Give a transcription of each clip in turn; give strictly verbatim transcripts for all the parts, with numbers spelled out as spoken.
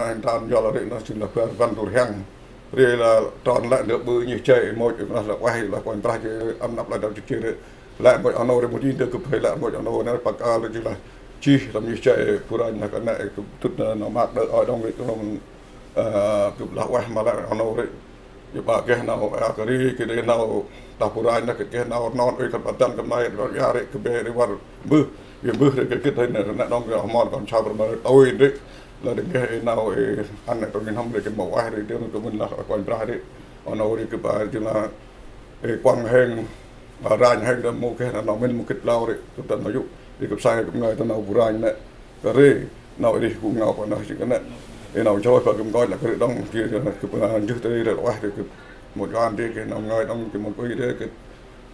Nê tran yol ri nê jêng lah bar rbăn du rhiăng. Ri lah tran lĕ ndơ ƀư nhih jay ê môch ê nê lah ueh lah Kôranh Brah jêh ăn năp lah dăp jêh ri. Lĕ môch a nô ri mâu di ndơ gâp hê lĕ môch a nô nê păk a ri jêng lah jêh tâm nhih jay ê bu ranh nê kơt nê gâp dŭt nê nau mâk đơ ơi đŏng ri nê, ơ, gâp lah ueh ma lĕ a nô ri. Ƀă geh nau a kri gĭt ri nau đah bu ranh nê gĭt geh nau non ui khân păng dăn khân may ri ya ri gâp bê ri văr mbơh. Ri mbơh ri gĭt gĭt ri nê nê đŏng geh oh mon kon sau bar ma tui ri. Lah ri geh ê nau ê ăn nê tông ri n'hâm ri gĭt mâu ueh ri dơm gâp mĭn lah Kôranh Brah ri. A nô ri gâp a jêng lah ê kuăng hêng, a ranh hêng đah mâu geh nau mĭn mâu gĭt lau ri gâp dăn ma yô̆. Ri gâp sai gâp ngơi ta nau bu ranh nê. Kơt ri nau ri gŭ ngao păng nê jêng kơt nê. Ê nau jroi păng gâp nkoch lah kơt ri đŏng geh gâp a njŭh ta ri lah ueh ri gâp mâu jan ri geh nau ngơi đŏng geh mâu ui ri gĭt.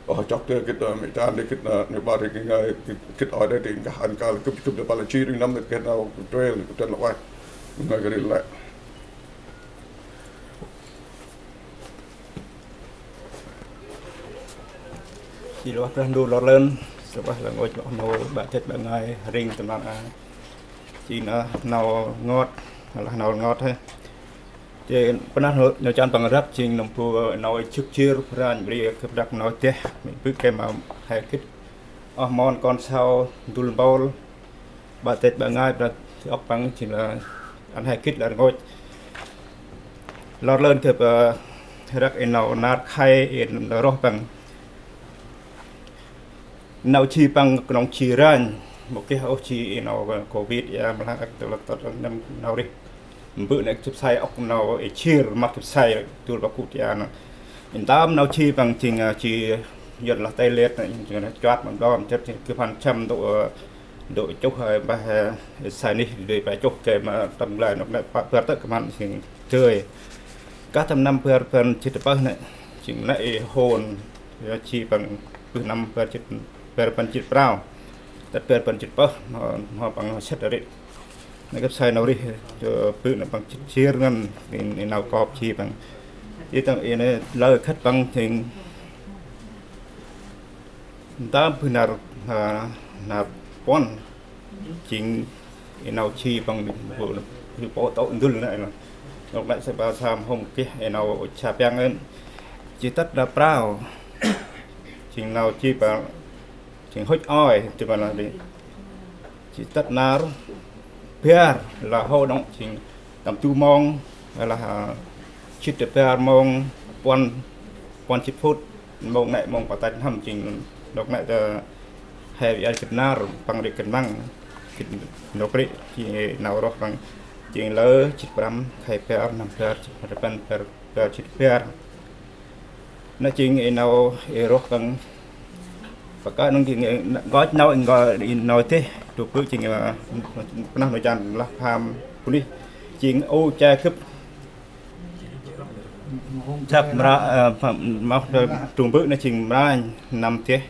Ơ, chok ri gĭt, ơ, mê jan ri gĭt, ơ, nê ƀă ri geh ngơi gĭt, gĭt ơi ri geh ăn kăl gâp gâp đah păng lah jêh ri n'hâm ri geh nau tui ri gâp dăn lah ueh. Ngơi kơt ri lĕ. Jêh lah Brah Ndu lor lơn, sơm lah ngôch oh nô ƀă têt ƀă ngai ring tâm năl a. Jêng nê nau ngot, lah nau ngot he. Jêh păng nê nau jan păng răp jêng nâm bu nau jŭk jêr bu ranh bri gâp đăk nau deh, mĭn bơ̆ geh ma he gĭt. Oh mon kon sau dŭl mpôl. Ƀă têt ƀă ngai, ƀă ôk păng jêng lah ăn he gĭt lah rngôch. Lor lơn gâp, ơ, răk ê nau nar khay ê nau roh păng. Nau ji păng knŏng ji ranh. Mâu geh ôh ji ê nau covid ya, mâu lah ăk tơ lăk tơ nâm nau rih. Mbơ̆ nê gâp sai ôk nau ê jêr, măt gâp sai dôl ƀă gŭ ti a nê. Ntơm nau ji păng jêng, ơ, ji Yuăn lah tê liệt nê, jêng nê chuat măng đom, jêh ri gâp hăn chăm dô̆, ơ, dô̆ chuh, ơ, bah, ơ, sai nih, dô̆ bah chuh gay ma tâm nglay nôk nê pă bar tơ̆ gâp hăn jêng dơi. Kah tâm năm bar rbăn jê̆t pơh nê, jêng nê ê hôn, ya ji păng pơh năm bar jê̆t, bar rbăn jê̆t prao. Tât bar rbăn jê̆t pơh, mâu, mâu păng sât ri. Nê gâp sai nau rih, jêh bơ̆ nê păng jêr ngăn, ê, ê nau kop ji păng. Jêh tâm ê nê lơ khât păng jêng ntơm bơh nar, a, nar puăn. Jêng ê nau ji păng bu, bu pô tô̆ ndŭl nê. Nôk nê sơm ba sơm hôm geh ê nau cha piăng ên. Jêh tât nar prao. Jêng nau ji păng, jêng hŭch ơi, jêh ma lah ri. Jêh tât nar bar lah hô đŏng jêng tâm du mông, lah, a, jê̆t bar mông, puăn, puăn jê̆t phút, mông nê mông pă tăch n'hâm jêng nôk nê tơ he ya jê̆t nar, păng ri kơt măng, jê̆t nôk ri, jêng nau roh păng, jêng lơ jê̆t prăm, khay bar, năm bar, jê̆t bar, bar, bar, jê̆t bar. Nê jêng ê nau ê roh păng. Pă kơ nâng jêng, ơ, nkoch nau, nkoch ê nau deh, du bơ̆ jêng, ơ, păng nau jan lah pham bunuyh. Jêng ô che gâp. Jăp mra, ơ, pham, mâu, ơ, du bơ̆ nê jêng mra năm deh.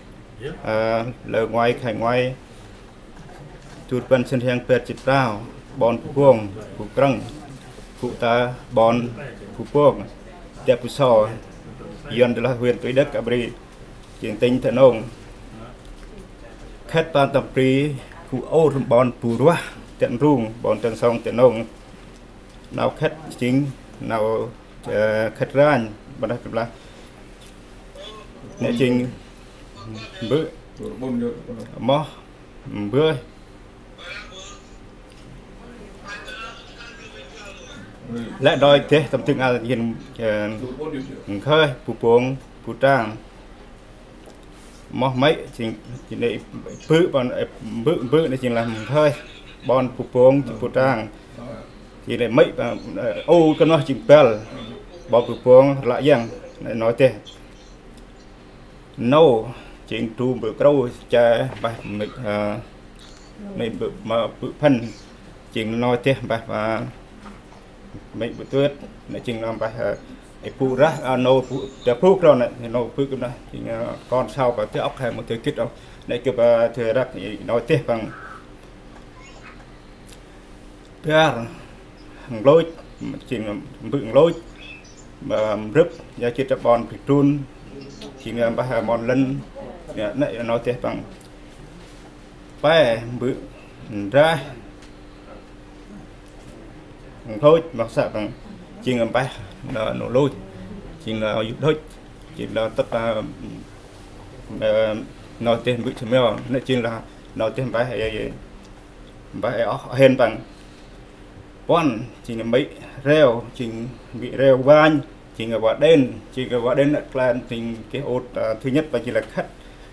Ơ, lơ ngoai, khay ngoai. Du rbăn sĭn rhiăng bar jê̆t prao, ƀon Bu Pông, Bu Krâng, Bu Ta, ƀon Bu Pông, Tiap Bu So, Yuăn tơ lah huyện Tuy Đức, a bri, jêng tỉnh Đắk Nông. Khât păng tâm bri, Bu Ôr, ƀon Bu Ruah, Tiap Rung, ƀon Tơng Sông, Đắk Nông. Nau khât jêng, nau, ơ, khât ranh, ƀa đah tơm lah. Nê jêng, mbơ̆, moh, mbơh. Lĕ đôi deh tâm dưng a jêng, ơ, nkhơi, Bu Pông, Bu Trang. Moh mây, jêng, jêng nê bơ̆, ƀon, ơ, mbơ̆, mbơ̆ nê jêng lah nkhơi. Ƀon Bu Pông, jêng Bu Trang. Jêng nê mây, ơ, ô kơ noh jêng băl. Ƀon Bu Pông, lah yăng, nê nau deh. Nô, jêng du mbơ̆ krô, che, bah, mê, ơ, mê mbơ̆, ma, bơ̆ phăn, jêng nau deh, bah, ma, mê mbơ̆ tuêt, nê jêng nau bah, ơ, ê bu rah, ơ, nô bu, ta bu krô nê, nô bu krô nê, jêng, ơ, kon sau bah, tơ ôk he, mâu tơ gĭt ôk, nê gâp, ơ, tơ răk, ê, nau deh păng. Bar, Nglôch, jêng mbơ̆ Nglôch, ơ, Mrŭp, ya jê̆t ta ƀon Bri Trun, jêng, ơ, mbah, ơ, Mon Lân, ya, nê, ya, nau deh păng. Pe, mbơ̆ Ndrah, Nklôch, mâu sa păng jêng mpeh nô, nô lôch, jêng nô yô̆ đôch, jêng nô tât, a, ơ, nô têh mbơ̆ sameo, nê jêng lah nô têh mpeh, ơ, mpeh, ơ, oh hên păng. Puăn, jêng mĭ reo, jêng mĭ reo vanh, jêng va đen, jêng va đen nê klan, jêng geh ôt, a, thứ nhất păng jêng lah khât,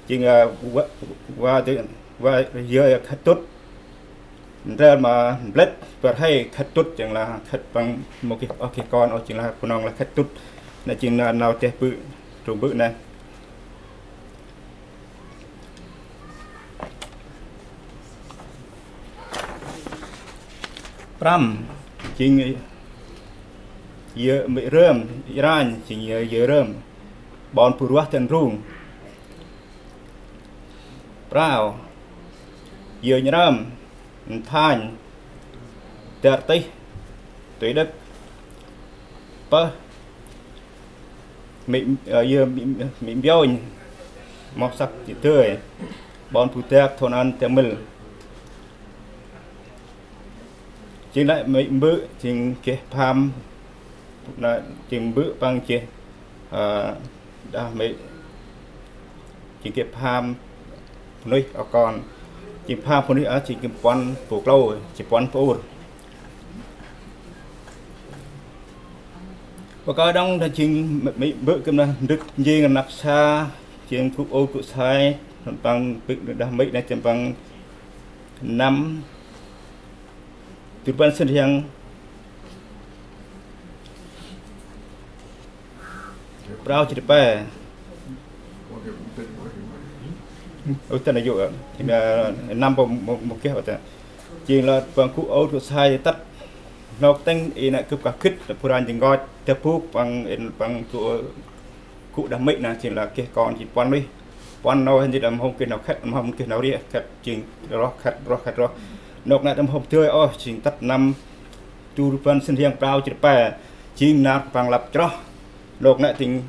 jêng, a, va, va, va, yơ khât tŭt. Ndrel ma mblet, bar hê khât tŭt, jêng lah khât păng mâu geh, oh geh kon, oh jêng lah Bunong lah khât tŭt. Nê jêng nô, nô têh bơ̆, trôm bơ̆ nê. Prăm, jêng yơ mĭ rơm, ranh, jêng yơ, yơ rơm. Ƀon bu ruah tăn rung. Prao, yơ Nhrăm, Nthanh, Dar Tih, Tuy Đức. Pơh, mĭ, ơ, yơ mĭ, mĭ Mbiônh, mâu săk jê̆ dơi, ƀon bu dak thôn ăn Tê Mil. Jêng lah mĭ Mbơ̆, jêng geh pham, nê, jêng Mbơ̆ păng jêh, ơ, đah mĭ, jêng geh pham bunuyh oh kon. Jêng pham bunuyh, a, jêng geh puăn bu klô, jêng puăn bu ur. Bơh kơi đŏng đah jêng mĭ, mĭ Mbơ̆ gâp nơh ndrĭt njêng rnăk sa, jêng gŭ ur gŭ sai, păng bơ̆ đah mĭ nê jêng păng năm, du rbăn sĭn rhiăng prao jê̆t pe. Ơ, tât nê yô̆, a, jêng, a, năm bu mâu, mâu geh, ơ, tât. Jêng lah păng gŭ ur gŭ sai tât. Nôk tĭng i nê gâp kah gĭt, bu ranh jêng nkoch, tê bôk păng, in păng gŭ, gŭ đah mĭ nê, jêng lah geh kon jêng puăn rih. Puăn nô hên jêng đah mâu hôm geh nau khât, mâu hôm geh nau rih, khât jêng roh, khât roh, khât roh. Nôk nê đah mâu hôm dơi, ơ, jêng tât năm du rbăn sĭn rhiăng prao jê̆t pe, jêng nar păng lăp chroh. Nôk nê tĭng,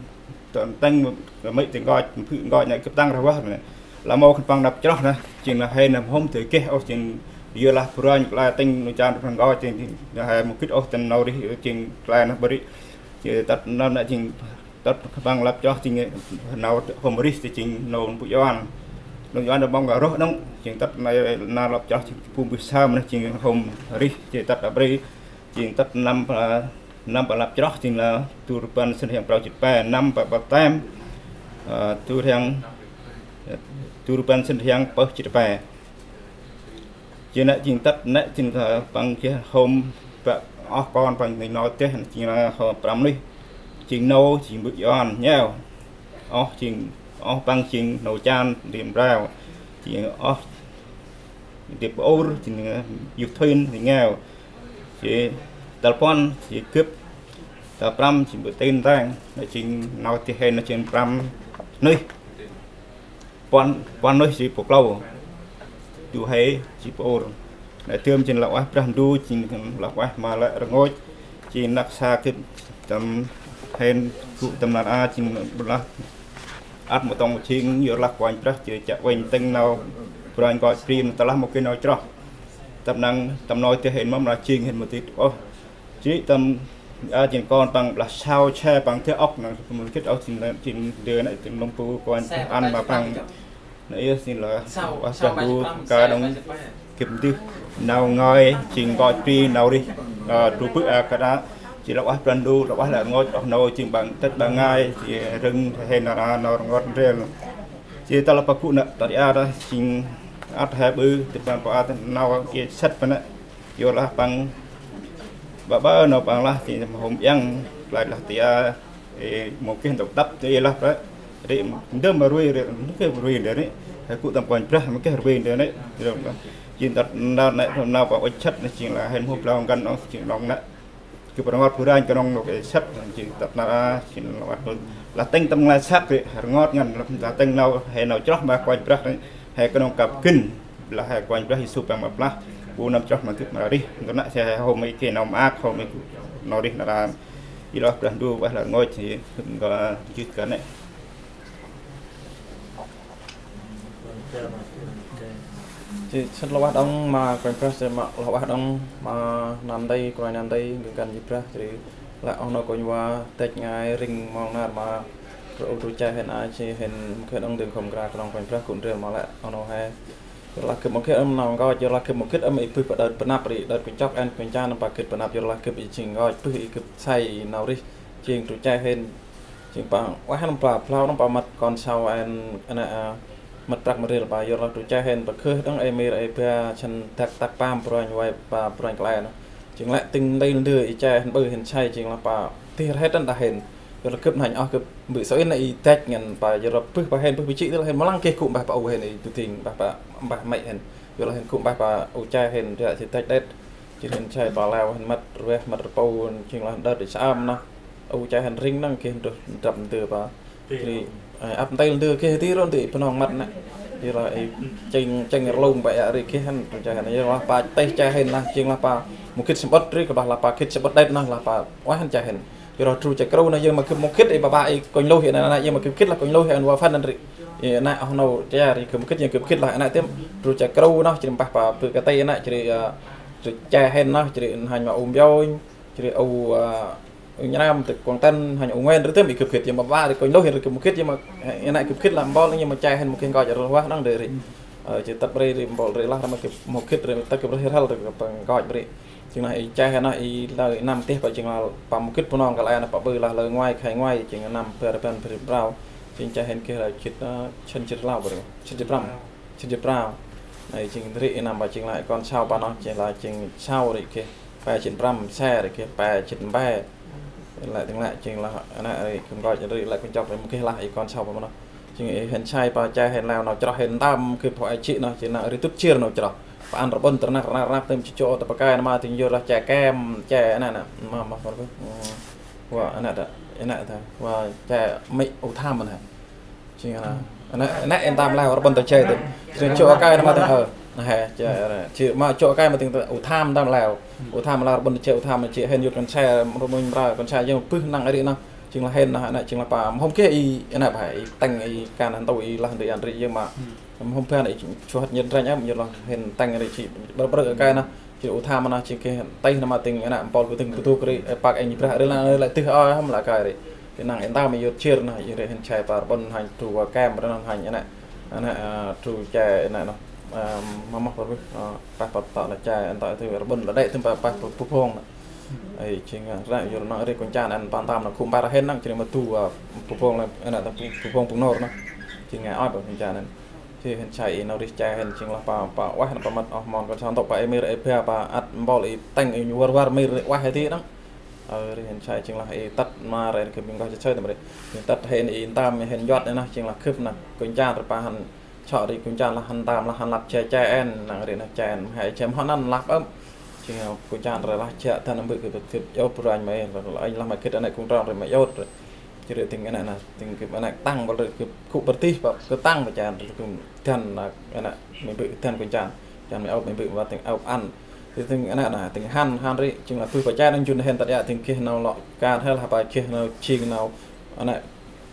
tơ-, tĭng mĭ tĭng nkoch, phư̆ nkoch nê gâp tăng rah vah nê. Lah mâu khân păng lăp chroh nê, jêng lah hên đah mâu hôm dơi geh, ơ, jêng yơ lah bu ranh kla tĭng nô chan păng nkoch, jêng, jêng hên mâu gĭt, ơ, tĭng nau rih, jêng kla nê bri. Jêng tât nau nê jêng tât khân păng lăp chroh, jêng nau hôm rih, jêng nô bu Yuan. Nô Yuan đah ƀơ̆ng roh đŏng, jêng tât nê nar lăp chroh, jêng bu mbơh sa mơh, jêng hôm rih, jêng tât đah bri. Jêng tât năm, a, năm păng lăp chroh, jêng lah du rbăn sĭn rhiăng prao jê̆t pe, năm păng băp tem, a, du rhiăng, du rbăn sĭn rhiăng pơh jê̆t pe. Jêng nê jêng tât nê jêng, a, păng geh hôm bă oh kon păng nê nô têh, jêng lah hôm prăm nuyh. Jêng nô, jêng Mbơ̆ Yuan, nheo. Oh, jêng, oh păng jêng nô chan, ndri mbrao. Jêng oh, ndri bu ur, jêng, a, Yôk Thuyên, jêng nheo. Jêng tal puăn, jêng gâp, tal prăm, jêng Mbơ̆ Tên Tang, nê jêng nau têh hên nê jêng prăm nuyh. Puăn, puăn nuyh jêng bu klô. Du huê jêng bu ur. Nê dơm jêng lah ueh Brah Ndu, jêng lah ueh ma lĕ rngôch, jêng rnăk sa gâp tâm hên gŭ tâm nar a, jêng bu lah ăt mâu tŏng jêng, yorlah Kôranh Brah jêh chiă uănh tĭng nau bu ranh nkoch bri, tơ lah mâu geh nau chroh. Tâm năng, tâm nau têh hên mâm lah jêng hên mâu tĭt ôh. Jêh ri tâm, a, jêng kon păng blah sau che păng têh ŏk nê, mâu gĭt ôh jêng, jêng dơi nê, jêng lŏng bu Kôranh Brah ăn ma păng. Nê yơh jêng lah ueh Brah Ndu, ka đŏng gâp dih nau ngơi, jêng nkoch bri, nau rih, a, tru bơ̆, a, ka đă. Jêng lah ueh Brah Ndu, lah ueh lĕ rngôch, oh nô, jêng păng tât păng ngai, jêng râng hên nar a nau rngôch ndrel. Jêng tơ lah păng gŭ nê, tât ri a đah, jêng ăt he ƀư, tât păng păng a, tât nau geh sât păng nê. Yorlah păng, ƀă ƀă nô păng lah, jêng mâu hôm iăng, klach lah tia, ê, mâu geh ntŭk tăp, ê, lah, ri, ndơm ma rui, ri, mâu geh rui ndơ nê, he gŭ tâm Kôranh Brah, mâu geh rui ndơ nê, jêng tât nau nê, nau păng uănh sât nê, jêng lah hên mâu hôm blau ngăn ôh, jêng nông nê. Gâp rngot bu ranh knŏng nôk ê sât, jêng tât nar a, jêng lah ueh, lah tĭng tâm nglay săk ri, rngot ngăn, lah tĭng nau, he nau chroh ma Kôranh Brah ri, he knŏng kăp gĭn, lah he Kôranh Brah Yêsu păng ma blah, bu năm chroh ma gâp mra rih, ntŭk nê he hôm ê geh nau maak, hôm ê gŭ nau rih nar a. Jêh lah Brah Ndu ueh lah rngôch, jêh, gâp jêh kơt nê. Jêh sĭt lah ueh đŏng ma Kôranh Brah, jêh ma lah ueh đŏng ma nơm nti, kôranh nơm nti, geh găn jêh Brah, jêh ri lah oh nô kônh va têch ngai ring mong nar ma Brah u du che hên a, jêh hên mâu geh đŏng dâng khôm kra knŏng Kôranh Brah gŭ ndrel ma lĕ oh nô he. Yor lah gâp mâu gĭt ơm nau nkoch, yor lah gâp mâu gĭt ơm i bơh pa đơt bơnăp ri, đơt kônh chok en kônh chan pa gĭt bơnăp, yor lah gâp i jêng nkoch bơh i gâp sai i nau rêh, jêng du che hên. Jêng pa ueh nâm pa blau nâm pa mât kon sau en, en, a, mât prăk mrêl pa yor lah du che hên pa geh đŏng ê mir ê ba săn dak tak pam brônh vay pa brônh klê nơh. Jêng lĕ tĭng nti ndơ i che hên ƀư hên sai jêng lah pa tih rhet đah hên. Yor lah gâp n'hanh oh gâp ƀư sâu in i dăch ngăn pa yor lah bơh pa hên bơh bi chĭ tơ lah hên mâu lăng geh gŭ mbah pa u hên i du ding mbah pa mbah mê̆ hên. Yor lah hên gŭ mbah pa u che hên dak si dăch đet. Jêh hên sai pa leo hên mât rveh mât rpâu jêng lah đơt i saơm nơh. U che hên ring năng geh ndrôh ndrăp ndơ pa. Jêh ri, ơ, ăp ntil ndơ geh ti ro ndơ i Bunong mât nă. Yor lah i cheng, cheng rlung pa yak ri geh hên du che hên. Yor lah pa têh che hên lah jêng lah pa mâu gĭt sămƀŭt ri, kơ bah lah pa gĭt sămƀŭt đet nơh lah pa ueh hên che hên. Yor lah du che kru nơh, yor ma gâp mâu gĭt i pa ba i kônh lôh i nă, nă, yor ma gâp gĭt lah kônh lôh i ăn va phân năn ri. I nă oh nô che ri gâp mâu gĭt, yor gâp gĭt lah nă tiêm. Du che kru nơh, jêh ri mbah pa bơh ka tê nă, jêh ri, ơ, du che hên nơh, jêh ri n'hanh ma u Mbiônh, jêh ri u, ơ, u Nhram, tơ Kuăng Tân, n'hanh u Nguen, ri tiêm i gâp gĭt, yor ma ba ri kônh lôh i ri gâp mâu gĭt, yor ma, i nă gâp gĭt lah mpôl, yor ma che hên mâu geh nkoch yor lah ueh năng đơ ri. Ơ, jêh tât ri, ri mpôl ri lah, ri ma gâp mâu gĭt, ri tât gâp ri rhăl, ri gâp nkoch ri. Jêng lah i che hên nơh, i lơ i năm têh pa jêng lah pa mâu gĭt Bunong kăl e nơh pa ƀư lah lơ ngoai, khai ngoai, jêng năm bar rbăn bar ri prao. Jêng che hên geh lah jê̆t, ơ, sĭn jê̆t prao ƀư ri, sĭn jê̆t prăm, sĭn jê̆t prao. Nây jêng ri i năm pa jêng lah kon sau pa nơh, jêng lah jêng sau ri geh pe jê̆t prăm, se ri geh pe jê̆t mpe. Lĕ tĭng lĕ jêng lah nă ri gâp nkoch ri lĕ kônh chok ri mâu geh lah i kon sau pa nơh. Jêng i hên sai pa che hên leo nau chroh hên ntơm gâp pho ai chĭ nơh, jêng nă ri tŭt jêr nau chroh. Pa ăn rbŭn tơ rnăk, rnăk, rnăk tơm chi chô tơ pa kai nă ma tĭng yor lah che kem, che nă, nă, ma, ma, ma, wa, nă đă, nă đă, wa, che mê̆ u Tham nă. Jêng nă, nă, nă ê ntơm leo rbŭn tơ che tơm. Jêng chô kai nă ma tĭng, ơ, nă he, che, jêh ma chô kai ma tĭng tơ u Tham ntơm leo. U Tham leo rbŭn tơ che, u Tham che hên yŭt kon se, mrô mrô mra kon se, jêng bơh năng ri nơh. Jêng lah hên nơh, nă, jêng lah pa, mhôm geh i, nă pa, i tâng i kan hăn tu i lah ndri ăn ri jêng ma. Mhôm phan i chuhat nhên ranh ăp, nhên lah hên tâng ri jêh, ƀrơ ƀrơ kai nơh. Jêh u Tham nơh, jêng geh têh nơh ma tĭng, nă, mpôl bu tĭng bu dôk ri, ê, pak ê nhi Brah ri lah, ri lah tih ơi, hăm lah kai ri. Jêng năng ê ntơm i yŭt jêr nơh, jêh ri hên sai pa rbŭn n'hanh du va kem, ri nơh n'hanh, nă, nă, ơ, du che, nă, nơh, ơ, ma moh pa bơh, ơ, pah pa tŏ nă che, ntơ tơ rbŭn lah đê̆ tơm pa, pah bu phung nă. Ê, jêng, ơ, ră yor nă ri kônh chan ăn pa ntơm nă khŭ mpa ra hên năng, jêh ri ma du, ơ, bu phung lah, nă, bu, bu phung bu nôr nă. Jêng ngai oi pa kônh chan ăn. Jêh hên sai i nau rêh che hên jêng lah pa, pa ueh nă pa mât oh mon kon sau ntŭk pa ê mir ê ba pa ăt mpôl i tâng i ñu var var mir ueh i ti năng. Ơ, ri hên sai jêng lah i tât ma ri gâp mĭn nkoch jêh sơi tơm ri. Jêng tât hên i ntơm hên njuăt i nơh jêng lah gâp nă kônh chan ri pa hăn chŏ ri kônh chan lah hăn ntơm lah hăn lăp che che en năng ri nơh che en he che mhŏ năn lăp ơm. Jêng, ơ, kônh chan ri lah che tăn ƀư gâp gâp yŭt branh ma ê, lah ma gĭt nă kông trong ri ma yŭt ri. Jêh ri tĭng nă nă, tĭng gâp nă tăng ƀă ri gâp gŭ ƀă tih pa gâp tăng pa chan ri gâp dăn nă, nă, mê̆ ƀư dăn kônh chan. Chan mê̆ ôp, mê̆ ƀư ƀă tĭng ôp ăn. Jêh tĭng nă nă, tĭng hăn, hăn ri, jêng lah bơh pa chan năng jun hên tât yak, tĭng geh nau lŏ kan he lah pa geh nau jêng nau, nă,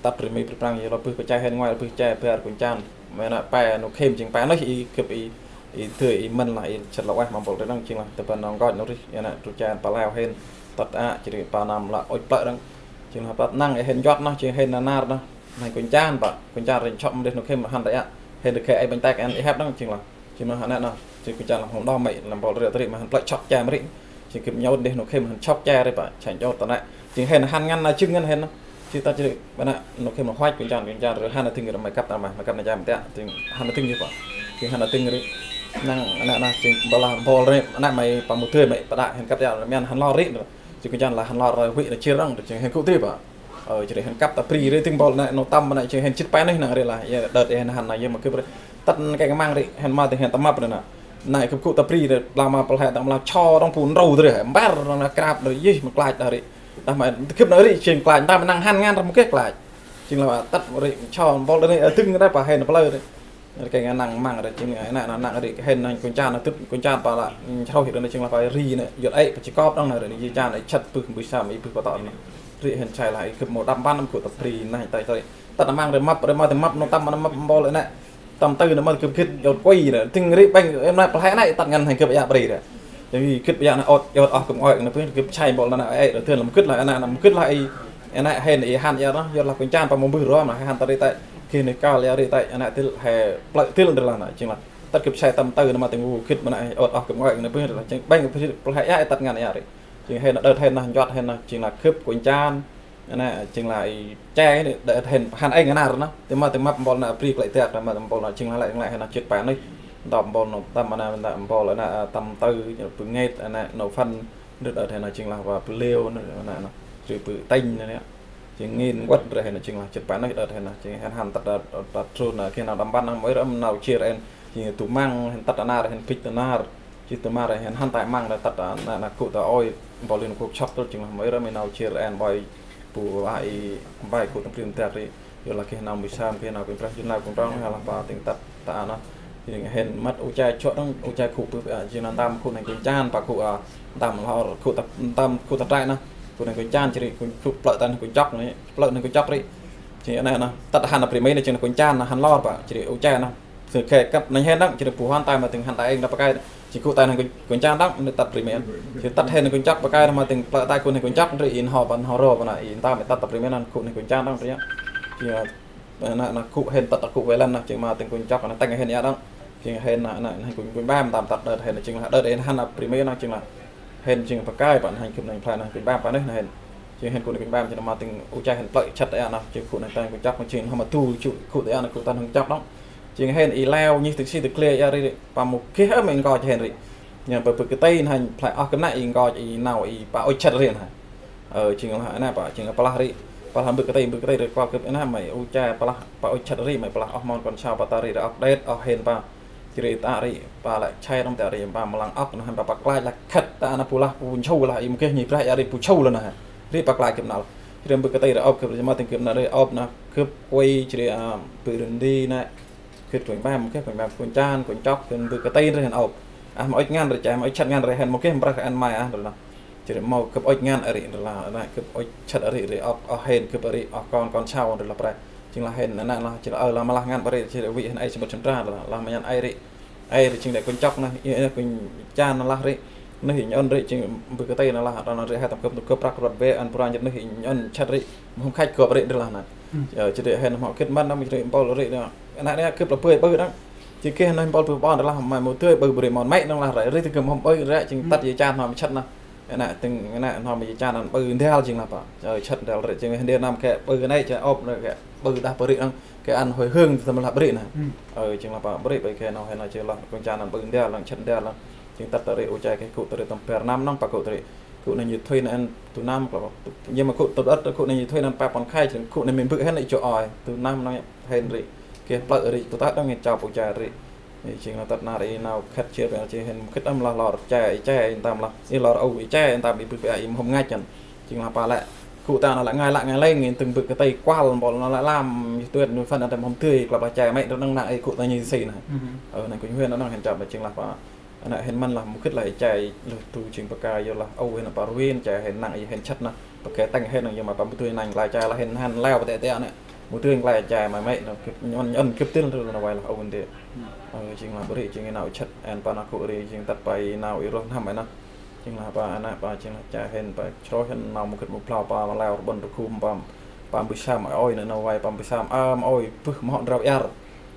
tât ri mê̆ ƀư prăng, yor lah bơh pa chan hên ngoai, bơh che bar kônh chan. Mê̆ nă pe nô khêm jêng pe nơh i gâp i, i dơi i mĭn lah i sĭt lah ueh ma mpôl ri năng jêng lah tơ băn nau nkoch nau rêh, i nă du chan pa leo hên. Tât a, jêh ri pa năm lah ôch plơ̆ năng. Jêng lah tât năng i hên njuăt nơh, jêng hên nă nar nơh. Nai kônh chan pa, kônh chan ri chŏ mdeh nô khêm hăn tât yak. Hên ri geh ai banh tek ăn i hep năng jêng lah. Jêng ma hăn nă nă, jêng kônh chan lah hông đŏng mê̆, lah mpôl ri tơ ri ma hăn plơ̆ chŏk che ma ri. Jêng gâp nhŭt ndeh nô khêm hăn chŏk che ri pa, chanh chôt ta nă. Jêng hên hăn ngăn nă jêng ngăn hên nă. Jêng ta jêh ri, ma nă, nô khêm huach kônh chan, kônh chan ri hăn nă tĭng ri ma kăp ta ma, ma kăp nă che ma tê, jêng hăn nă tĭng ri pa. Jêng hăn nă tĭng ri. Năng nă nă, jêng ƀă lah mpôl ri, nă ma i pa mâu dơi ma i pa đă hên kăp ta, ma hăn lor ri. Jêng kônh chan lah hăn lor ri, huĭ nă jêr răng, jêng hên gŭ ti pa. Ơ, jêh ri hên kăp ta bri ri tĭng mpôl nă, nô tâm nă, jêng hên jêt pe nơh năng ri lah, ya, đơt hên hăn nă, ya, ma gâp ri. Tât kĕ kơ măng ri, hên ma tĭng hên tâm mâp ri nă. Nă gâp gŭ ta bri ri, lah ma pơl he tâm lah cho rong bu nrâu ri, mbar nă krap ri, yih ma klach đah ri. Đah ma gâp nă ri, jêng klach, tâm năng hăn ngăn ri mâu geh klach. Jêng lah tât ri, cho mpôl ri, ơ, dâng ri pa hên plơi ri. Ri kĕ kơ năng măng ri, jêng nă, nă, năng ri, hên năng kônh chan, nă tŭt kônh chan pa lah, nchrôih ri nă, jêng lah pa ri nă, yŭt ê, pa chi kop đŏng nă ri, nă, yih chan, ê, chăt bơh, bơh sam, i bơh pa tŏ nă. Ri hên sai lah, i gâp mâu đăp mpăn, gŭ ta bri, nă, tai, tai. Tât nă măng ri mâp, ri ma tĭng mâp, nô tâm nă mâp mpôl nă. Tâm tư nơh mơ gâp gĭt, ôt kuê nơh. Tĭng ri ƀĕng, ơ, nơh play nây tât ngăn hên gâp yak bri nơh. Jêh gĭt yak nơh ôt, ôt oh gâp ngơi nơh, gâp sai mpôl nơh, ơ, ơ, tơl gĭt lah, nơh, nơh, gĭt lah, ơ, ơ, nơh, hên, ơ, hăn yak nơh, yor lah kônh chan pa mâu mbơh rom nơh, hăn ta ri tay, geh nơh kal yak ri tay, ơ, nơh, tơl, hên, plơi tơl nơh lah nơh, jêng lah. Tât gâp sai tâm tư nơh ma tĭng u gĭt ma nơh, ôt oh gâp ngơi nơh, bơh lah, jêng ƀĕng, play yak, tât ngăn yak ri. Jêng hên nơh, đơt hên nơh, nchuăt hên nơh, jêng lah gâp kônh chan, nơh, jêng lah i che nơh, đơt hên hăn êng nar nơh. Tĭng ma tĭng măp mpôl nơh, bri klei dak, tĭng ma mpôl nơh, jêng lah lĕ, lĕ hên nơh, jêt pa nơh. Ntop mpôl nơh, tâm nơh, nơh, ntop mpôl nơh, tâm tư, bơh ngêt, nơh, nơh, nơh, phăn, nơh, đơt hên nơh, jêng lah pa bơh lêu, nơh, nơh, nơh, jêh bơh tĭng, nơh, nơh. Jêng ngên nquăt, nơh, hên nơh, jêng lah jêt pa nơh, đơt hên nơh, jêng hên hăn tât, tât, tât trôn nơh, geh nau đăm ƀăn nơh, mâu ri ăm nau jêr hên, jêng tu măng, hên tât nar, hên bĭch nar. Jêh tu măng, hên hăn tay măng, nơh, tât, nơh, nơh, gŭ ta ôi, mpôl Liên Hợp Quốc sŏk tâl, jêng lah mâu ri ăm nau jêr hên, ƀoi, bu, ƀoi, ƀoi gŭ tâm bri dak ri. Yor lah geh nau mbơh sơm, geh nau kơnh brah jun nau kơnh brah, yor lah pa tĭng tât, ta nơh. Jêng hên măt u che chŏ đăng, u che gŭ bơh, ơ, jêng nơh ntăm gŭ nơh kônh chan, pa gŭ, ơ, ntăm lor, gŭ ta, ntăm gŭ ta trai nơh. Gŭ nơh kônh chan, jêh ri gŭ, gŭ plơi ta nơh kônh chŏk nơh, plơi nơh kônh chŏk ri. Jêng nơh, nơh, tât hăn bri Mê nơh, jêng nơh kônh chan nơh, hăn lor pa, jêh ri u che nơh. Sư khe kăp nơh hên đăng, jêh ri bu hăn tay ma tĭng hăn tay êng đah pa kơi. Jêng gŭ tay nơh kônh, kônh chan đăng, nơh tât bri Mê. Jêng tât hên nơh kônh chŏk pa kơi, nơh ma tĭng plơi ta gŭ nơh kônh chŏk, ri in ho băn ho ro băn nơh, in ta ma tât bri Mê nơh, gŭ nơh kônh chan đăng, ri. Jêng, nơh, nơh, gŭ hên tât ta gŭ vê lăn nơh, jêng ma tĭng kônh chŏk nơh, tĭng hên yak đăng. Jêng hên nơh, nơh, nơh, kônh, kônh ƀam, ntăm tât đơt hên nơh, jêng lah đơt hên hăn bri Mê nơh, jêng lah hên jêng pa kơi, băn hên gâp nơh play nơh, kônh ƀam pa nơh, nơh hên. Jêng hên gŭ nơh kônh ƀam, jêng nơh ma tĭng u che hên plơi chăt yak nơh, jêng gŭ nơh ta kônh chŏk, jêng nơh ma du jêh gŭ ta yak nơh, gŭ ta nơh chŏk đăng. Jêng hên i leo nhih tĭng si tĭng kle yak ri, pa mâu geh ăm i nkoch hên ri. Nơh pa bơh kơ tĭng nơh hên play oh gâp nơh i nkoch i nau i pa ŭch chăt ri nơh. Ơ, jêng lah nơh pa, jêng lah plah ri, plah bơh kơ tĭng, bơh kơ tĭng ri, kuăl gâp nơh, may u che plah, pa ŭch chăt ri, may plah oh mon kon sau pa ta ri, ri ŏk đet, oh hên pa. Jêh ri ta ri, pa lĕ che đăng ta ri, pa mâu lăng ŏk nơh, hên pa, pa klach lah khât ta nơh, bu lah, bu nsu lah, i mâu geh nhih brah yak ri, bu nsu lah nơh. Ri pa klach gâp năl. Jêh ri bơh kơ tĭng ri ŏk, gâp ri ma tĭng gâp nơh ri ŏk nơh, gâp kuê, jêh ri, ơ, bơh rơndi nơh. Gĭt kônh ƀam, geh kônh ƀam, kônh chan, kônh chŏk, hên bơh kơ tĭng ri hên ôp. Ah, ma ŭch ngăn ri, che ma ŭch chăt ngăn ri, hên mâu geh mprơh ăn may ah, ri nơh. Jêh ri mâu gâp ŭch ngăn ri, ri lah, nơh, gâp ŭch chăt ri, ri ŏk, oh hên gâp ri, oh kon, kon sau, ri lah pre. Jêng lah hên, nơh, nơh, jêng lah, ơ, lah ma lah ngăn ri, jêh ri vĭ hên ay sămƀŭt sămtra, lah, lah ma nhăn ay ri. Ay ri jêng đe kônh chŏk nơh, i, i, kônh chan nơh lah ri. Nơh i nhŭn ri, jêng bơh kơ tĭng nơh lah, ri nơh ri he tâm gâp, tâm gâp prăk rvăt vê, ăn pran jêt nơh i nhŭn chăt ri. Mâu hôm khăch gâp ri, ri lah nơh. Ơ, jêh ri hên mâu gĭt mân nơh, jêh ri mpôl ri nơh. Nơh, nơh, gâp lah bơi ƀư đăng. Jêng geh nơh mpôl bơi ƀon ri lah, may mâu dơi ƀư bri mon may nơh lah ri, ri tơ gâp mâu ƀư ri, jêng tât i chan nơh, chăt nơh. Nơh, tĭng, nơh, nơh, i chan nơh ƀư ndel jêng lah pa. Ơ, chăt ndel ri, jêng ndel năm geh ƀư nây, geh ƀư đah bri nơh, geh ăn hơi hương tâm lah bri nơh. Ơ, jêng lah pa bri, bri geh nơh, hên nơh jêng lah, kônh chan nơh ƀư ndel nơh, chăt ndel nơh. Jêng tât ta ri u che geh gŭ ta ri tâm bar năm nơh, pa gŭ ta ri. Gŭ nơh nhih thuê nơh ăn tu năm, klă. Jêng ma gŭ ta ri, gŭ nơh nhih thuê nơh ăn pa păng khai, jêng gŭ nơh mĭn bư̆ hên i chu ôi, tu năm nơh. Hên ri, geh plơi ri, tu tât đăng hên chau pu che ri. Ơ, jêng lah tât nar i nau khât jêr, jêng hên mâu gĭt ăm lah lor che, i che i ntăm lah. I lor âu i che i ntăm i bư̆ bĕ i mâu hôm ngăch ăn. Jêng lah pa lĕ. Gŭ ta nơh lĕ ngai lă ngai lêng, i tĭng bơh kơ tĭng kuăl, mpôl nơh lĕ lam, i tuêt nui phân ăn tăm hôm tưi, klăp lah che may, đăng nơh i gŭ ta nhih si nơh. Ơ, nơh kônh hên nơh hên chau, jêng lah pa. Nơh hên mân lah mâu gĭt lah i che, lơh tu jêng pa kơi, yor lah âu hên pa ruin, che hên năng i hên chăt nơh. Pa kơi tĭng hên năng, yor ma pa mâu tưi năng, lai che lah hên hăn leo pa tê tê nơh. Mâu tưi lai che may may nơh, gĭt nhŭn, nhŭn gĭt tĭng ri nơh vay lah âu hên dê. Ơ, jêng lah bri, jêng i nau chăt, ăn pa nơh gŭ ri, jêng tât pa i nau i roh năm may nơh. Jêng lah pa nơh, pa jêng lah che hên, pa chroh hên nau mâu gĭt mâu blau, pa ma leo rƀŭn rƀŭn khum, pa, pa mbơh sơm ôi nơh, nơh vay, pa mbơh sơm ăm ôi, bưh mâu hŏ ndrâu iăr.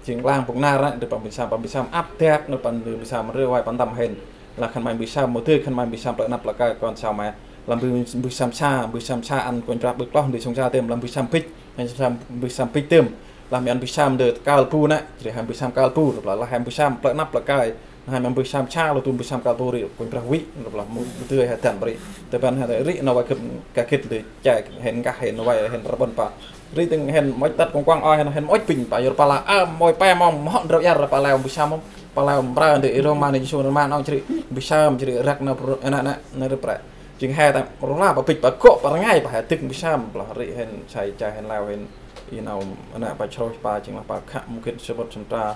Jêng lang pŭng nar nơh, ri pa mbơh sơm, pa mbơh sơm ăp dak nơh, pa mbơh sơm ri vay, pa ntăm hên. Lah khân may mbơh sơm, mâu dơi khân may mbơh sơm plơ̆ năp plơ̆ kơi kon sau may. Lah mbơh, mbơh sơm sa, mbơh sơm sa ăn kônh brah ƀư kloh ndơ sông sa tơm, lah mbơh sơm bĭch, mbơh sơm, mbơh sơm bĭch tơm. Lah mĭn ăn mbơh sơm ndơ kal bu nơh, jêh ri hên mbơh sơm kal bu, lah hên mbơh sơm plơ̆ năp plơ̆ kơi. Nơh hên mbơh sơm sa, lah tu mbơh sơm kal bu ri, kônh brah vĭ, lah mâu dơi hên dăn bri. Tơ băn hên ri nơh vay gâp kah gĭt ndơ che hên nkah hên nơh vay hên rƀŭn pa. Ri tĭng hên mâu ŭch tât kuŏng kuŏng ôi hên, hên mâu ŭch bĭnh pa yor pa lah, ơ, mâu ƀư pe mâu hŏ ndrâu iăr pa leo mbơh sơm, pa leo mprơ ndơ i rông ma nơh Yêsu nơh ma nơh jêh ri mbơh sơm jêh ri răk nơh, nơh, nơh, nơh ri pre. Jêng he ta rla pa bĭch pa gŏ pa rngai pa he dĭk mbơh sơm, lah ri hên sai che hên leo hên i nau nơh pa chroh pa jêng lah pa khă mâu gĭt sămƀŭt sămtra.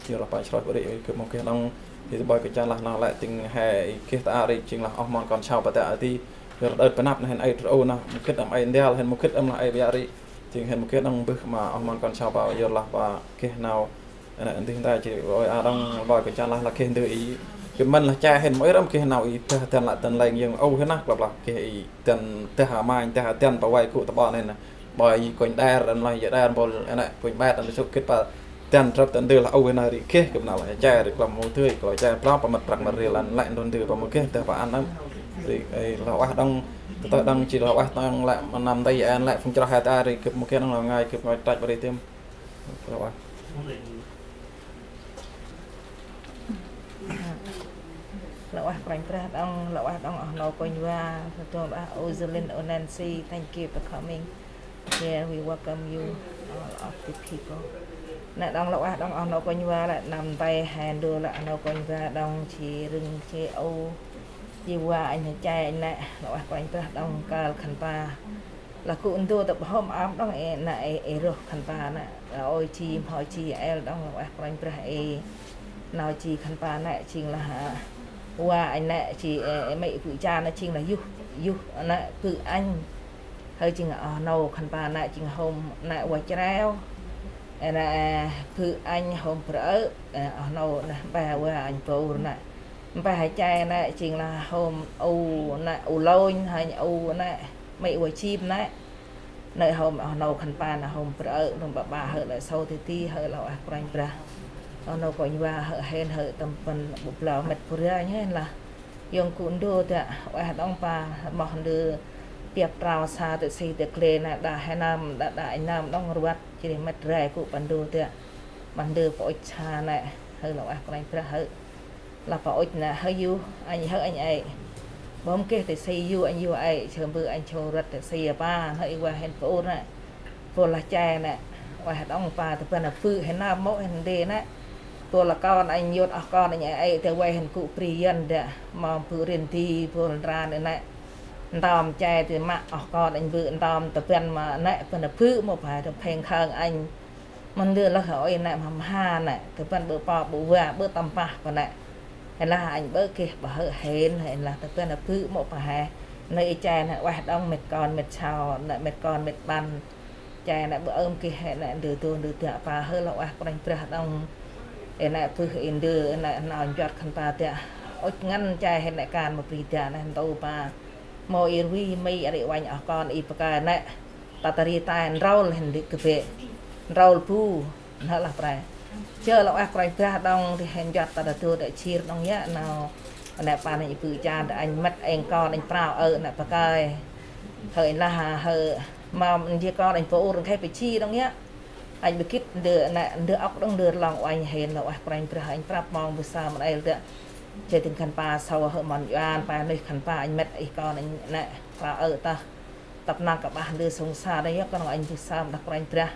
Yor lah pa chroh bri, gâp mâu geh đăng, i ƀoi kơ chan lah nơh lĕ tĭng he i geh ta ri jêng lah oh mon kon sau pa ta ti. Yor đơt pa năp nơh hên ay trâu nơh, mâu gĭt ăm ay ndel, hên mâu gĭt ăm lah ay ƀiă ri. Jêng hên mâu geh đăng bưh ma oh mon kon sau pa, yor lah pa geh nau Nê, ndih nta jêh ri ôi a đŏng, ôi kơ jan lah, lah geh ndơ i, geh mân lah che hên, mâu ih răm geh nau i dah dăn lah dăn leng, yơng âu hên nah, klăp lah geh i dăn dah a manh, dah a dăn pa way gŭ ta ƀon hên nê. Ƀoi kônh đer, ăn lah ya đer, bol, nê, kônh ƀet, ăn sŭk gĭt pa dăn trăp ta ndơ lah âu hên nah ri geh, gâp nau lah che ri klăm mâu dơi, kloi che, prao pa mât prăk mât ril, ăn lĕ ndôn ndơ pa mâu geh, dah pa ăn nâm. Ri, ê, lah ueh đŏng, tơdah đŏng jêh lah ueh đŏng lĕ, ma năm nti ăn lĕ, phung chroh he ta ri, gâp mâu geh đŏng lah ngai, gâp ngai trăch ƀa ri tiêm. Lah ueh. Lah ueh Kôranh Brah đŏng, lah ueh đŏng oh nô kônh va, sơ dông lah, ơ Zalin, ơ Nancy, thank you for coming. Here we welcome you, all of the people. Nê đŏng lah ueh đŏng oh nô kônh va, lĕ năm nti he ndơ lĕ oh nô kônh va đŏng, jêh rưng jêh âu, jêh va anh he che anh nê, lah ueh Kôranh Brah đŏng kơl khân pa. Lah gŭ ndơ tâp hôm ăm đŏng ê nê, ê, ê roh khân pa nê. Lah ôi ji, mhoi ji, el đŏng lah ueh Kôranh Brah ê. Nau ji khân pa nê jêng lah, a, va anh nê ji, ê, ê, mê̆ bư cha nê jêng lah yuh, yuh nê bư anh. Hơi jêng oh nô khân pa nê jêng hôm nê va chreo. Ê nê, bư anh hôm brơ̆, ê, oh nô nê ba va anh bôr nê. Mpeh che nê jêng lah hôm u nê, u lônh, hên u nê, mê̆ va jim nê. Nê hôm oh nô khân pa nê hôm brơ̆, nŭng ƀa ƀa hơi lĕ sâu ti ti hơi lah ueh Kôranh Brah. Oh nô kônh va hơi hên hơi tâm păn bu blau mĕt bu ranh hên lah. Yơng gŭ ndơ dak, ueh đŏng pa, moh ndơ tiăp trao sa tơ si tơ gle nê, đă he nơm, đă, đă anh nơm đŏng rvăt, jêh ri mĕt rai gŭ pa ndơ dak. Ma ndơ pa ŭch sa nê, hơi lah ueh Kôranh Brah hơi. Lah pa ŭch nê, hơi yu, anh, hơi anh ê. Bơm geh tơ si yu, anh yu ê, jơ bư anh jô rvăt tơ si pa, hơi i va hên pa ur nê. Bol lah che nê, ueh đŏng pa tơ bân a bư hên nơm mâu hên ndê nê. Bol lah kon anh yot oh kon anh ê, tơ va hên gŭ bri yăn dak, mâu bư rin di, bol ndran nê. Ntơm che tơ ma oh kon anh bư ntơm tơ bân ma nê, bân a bư mâu pa tơ pheng khâng anh. Mân lư lah ôi nê mham ha nê, tơ bân bơ po bơ va bơ tâm pah pa nê. Hên lah anh bơ geh bơ hơi hên, hên lah tơ bân a bư mâu pa he. Nê i che nê ueh đŏng mĕt kon mĕt sau, nê mĕt kon mĕt băn. Che nê bơ ơm geh he nê ndơ dô ndơ dak pa hơi lah ueh Kôranh Brah đŏng. Ê nê bưh i ndơ, ê nê nau njuăt khân pa dak. Ŭch ngăn che he nê kan ma bri dak nê ntô pa. Mâu i rvê mê̆ a ri uănh oh kon i pa kơi nê. Tât a ri tai nrôl hên di kơ bê. Nrôl bu. Nê lah pre. Jơ lah ueh Kôranh Brah đŏng di hên njuăt tât a dô dak jêr đŏng yă nau. Nê pa nê i bư cha dak anh mĕt êng kon anh prao ơ nê pa kơi. Hơi lah hơi ma ndjê kon anh pa ur nkhê pa ji đŏng yă. Anh bơ gĭt ndơ nê, ndơ ŏk đŏng ndơ rlong uănh hên lah ueh Kôranh Brah anh prăp mong bu sa mân êl dak. Jêh dâng khân pa sâu hơi mon yuan, pa nuih khân pa anh mĕt ih kon anh nê, prao ơ tah. Tăp năng kơ bah ndơ sông sa đah yơh, knŏng anh bu sa mân đah Kôranh Brah.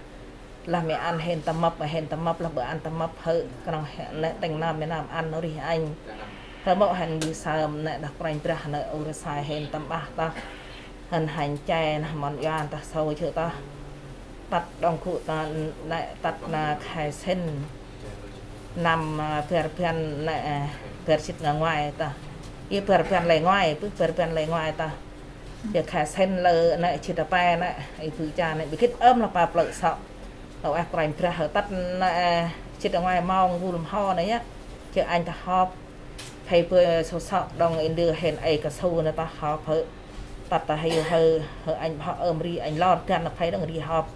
Lah mê ăn hên tâm mâp, hên tâm mâp, lah bơ ăn tâm mâp hơi, knŏng hên nê têng nơm mê nơm ăn nô rih anh. Hơi mâu hên bu sa mân nê đah Kôranh Brah nê ur sai hên tâm bah tah. Hên hanh che nah mon yuan tah sâu jơ tah. Tât đŏng gŭ ta nê tât na khai sên. Năm, a, bar băn nê, a, bar jêt nga ngoai tah. Yơ bar băn lê ngoai, bưh bar băn lê ngoai tah. Yơ khai sên lơ nê jêt a pe nê, i bư cha nê, bơ gĭt ơm lah pa plơ̆ sŏ. Lah ueh Kôranh Brah hơi tât nê, a, jêt a ngoai mông gul mho nê yă. Jơ anh ta họp. Phê bơ sâu sŏ đŏng i ndơ hên ê ka su nê tah họp hơi. Tât ta hiu hơi, hơi anh bơ ơm ri, anh lor găn nê phê đŏng ri họp.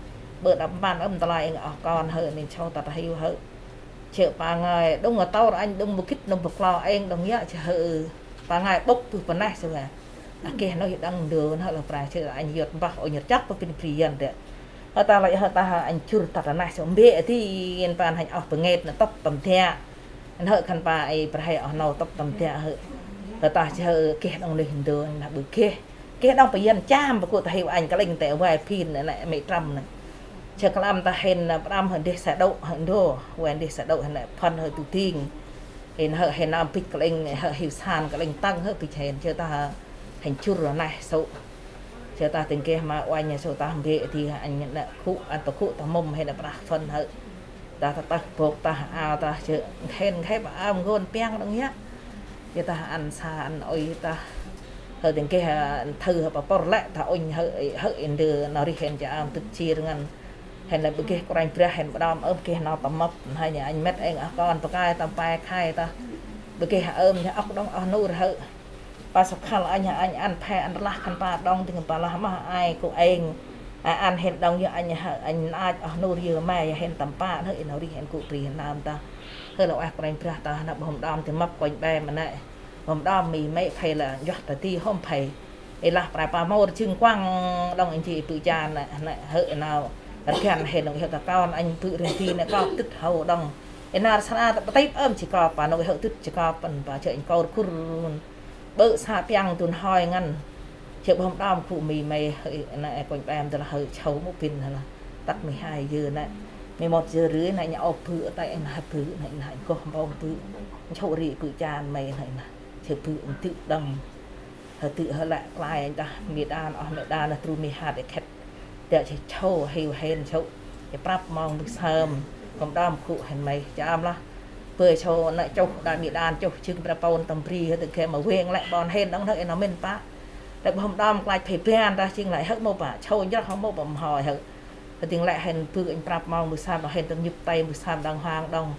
Bơ đăp mpăn ơm ta lai êng oh kon hơi, nên sâu tât ta hiu hơi. Jơ pa ngai, đŏng nga tâur anh, đŏng bơ gĭt, đŏng bơ klo êng, đŏng yă, jơ hơi. Pa ngai bŭk bưh pa neh, jơ hơi. A geh nô hi đăng ndơ nê lah pra, jơ anh yot mbah, ôi nhật chắc pa pin pri yăn dak. Hơi ta lah, hơi ta anh jur tât ta neh, jơ mbê ti, yên pan hanh oh bơ ngêt nê tŭp tâm dak. Hơi khân pa i prhe oh nô tŭp tâm dak hơi. Hơi ta jơ geh đŏng lih ndơ, nê bơ geh. Geh đŏng pa yăn cham, bơ gŭ ta hiu anh kơ lêng tê vai phin nê, nê, mê̆ trâm nê. Jơ klam ta hên, nê, pram hơi deh sa đô̆, hơi ndô. Vai deh sa đô̆, hơi nê, phăn hơi tu ting. Hên hơi, hên nơm bĭch kơ lêng, hơi hiu san kơ lêng tăng, hơi bĭch hên, jơ ta hên jur neh sŭ. Jơ ta têng geh ma uănh, jơ ta mbê ti, anh nê, gŭ, ăn ta gŭ, ta mŭm, hên nê prah phăn hơi. Ta, ta, ta, bôk ta, ao ta, jơ, hên, hên, ao, ngôn, piăng, đŏng yă. Jơ ta, ăn sa, ăn ôi ta. Hơi têng geh, a, thư, hơi pa pôr lĕ, ta ŭnh, hơi, hơi, ndơ, nô rih hên, jơ, ao, tŭt jêr ngăn. Hên lĕ bơ geh Kôranh Brah hên bơh đom ơm geh nau tâm mâp, hên anh mĕt êng ah kon bơh kơi tâm pe khay tah. Bơ geh ơm nhă ŏk đŏng oh nur hơ. Pa sŏk khăl anh, anh ăn phe ăn rlah khân pa đŏng dâng pa lah mah ai gŭ êng. Ai ăn hên đŏng yơ anh hơ, anh ach oh nur yơ me yơ hên tâm pă hơ ê nau rih hên gŭ bri hên nơm tah. Hơ lŏ ah Kôranh Brah tah nă bơh hŏm đom tâm mâp kônh be ma nĕ. Hŏm đom mi mê̆ phe lah njuah ta ti hŏm phe. Ê lah prai pa mâu rjưng kuăng đŏng anh jêh bư jan nĕ, nĕ hơ nau rgăn hên nông hơ ta kon anh bư rên ti nĕ kop tĭt hâu đŏng. Ê nar sra ta bơtip ơm jêh kop pa nông hơ tĭt jêh kop păn pa jêh anh kor kur. Bơ sa piăng tun hoi ngăn. Jêh bơh hŏm đom gŭ mi mê̆ hơ nĕ kônh be ma tơ lah hơ châu mŭ pin hơ lah. Tât mi hai yơ nĕ. Mi một giờ rưỡi nĕ nhă ôp bư tay nă bư nĕ nă goh mpông bư. Châu ri bư jan mê̆ nĕ nă. Jêh bư ntŭk đŏng. Hơ tĭ hơ lĕ klai anh đah mi đan oh mi đan nă tru mi hat ê khĕt. Tĕ jêh chô hêu hên chô. Jêh prăp mong bư sơm. Kŏm đom gŭ hên mê̆. Cham lah. Bơi chô nă chôh đa mi đan chôh jưng pra pôn tâm bri hơ tĭ ghe ma weng lĕ ƀon hên đŏng nă ê nau mĭn pă. Lĕ bơh hŏm đom klach phe ban đah jêng lĕ hơ mâu pă. Chô njrah hơ mâu pă mhoi hơ. Hơ dâng lĕ hên bư anh prăp mong bư sơm đŏng hên tâm nhŭp tay bư sơm đăng hoang đŏng.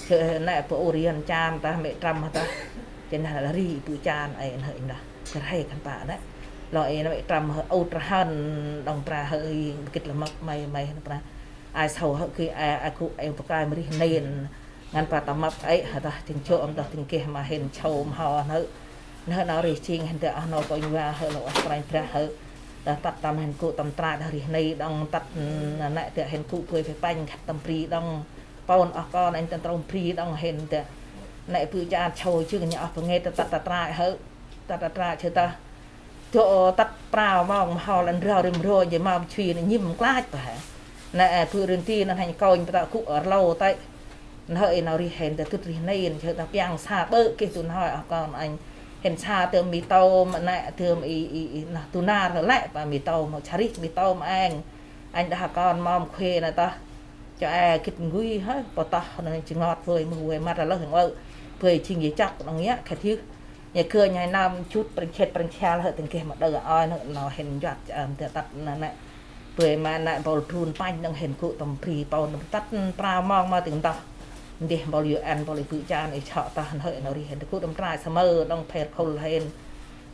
Jêh nĕ bơ ur yăn chan tah mê̆ trâm hơ tah. Jêh nă lah ri bư jan ê nă hơ nă. Jêh rhê khân pă nĕ. Lŏ ê nă mê̆ trâm hơ ôt rhăn đŏng pra hơ ê bơ gĭt lah mâp mê̆ mê̆ nă pra. Ai sau hơ ghi ai, ai gŭ ê bơh kơi ma rih nên. Ngăn pa tâm mâp ê hơ tah dâng chô ơm tah dâng geh ma hên chô mhoi nă. Nă nau rih jêng hên tơ oh nô kônh wa hơ lŏ ah Kôranh Brah hơ. Đah tât tâm hên gŭ tâm trại đah rih nây đŏng tât nă nĕ tơ hên gŭ bơi phe panh khăt tâm bri đŏng. Pôn oh kon anh tâm trông bri đŏng hên tơ. Nĕ bư jan chô jưng nhă oh bơ nghe tơ tât ta trại hơ. Tât ta trại chơ tah. Dô tât prao mong ma hol ăn rau rim rô jêh mong chuy nă nhĭm klach pă hê. Nĕ bư rên ti nă hên kônh pă tơ gŭ rlau tay. Nă hơ ê nau rih hên tơ tŭt rih nên chơ tah piăng sa bơ geh tun hoi oh kon anh. Hên sa tơm mi tôm nĕ tơm i, i, i, nă tu nar hơ lĕ pă mi tôm, hơ charih mi tôm êng. Anh đah kon mong khuê nă tah. Chơ ê gĭt ngui hơ, pô tah nă jêng ngot vơi mơ vơi măt lah hên ơ. Vơi jêng yê chăk đŏng yă khĕt yơh. Nhă kơ nhai năm chut prăng khĕt prăng khel hơ tâng geh ma đơ oi nă nau hên njuăt chơ ơm tơ tât nă nĕ. Bơi ma nă mpôl drun panh đŏng hên gŭ tâm bri pôn tâm tât prao mong ma tâng tah. Ndeh mpôl U N mpôl i bư jan i chŏ tah nă hơ nau rih hên tơ gŭ tâm trại sa mơ đŏng pher khôl hên.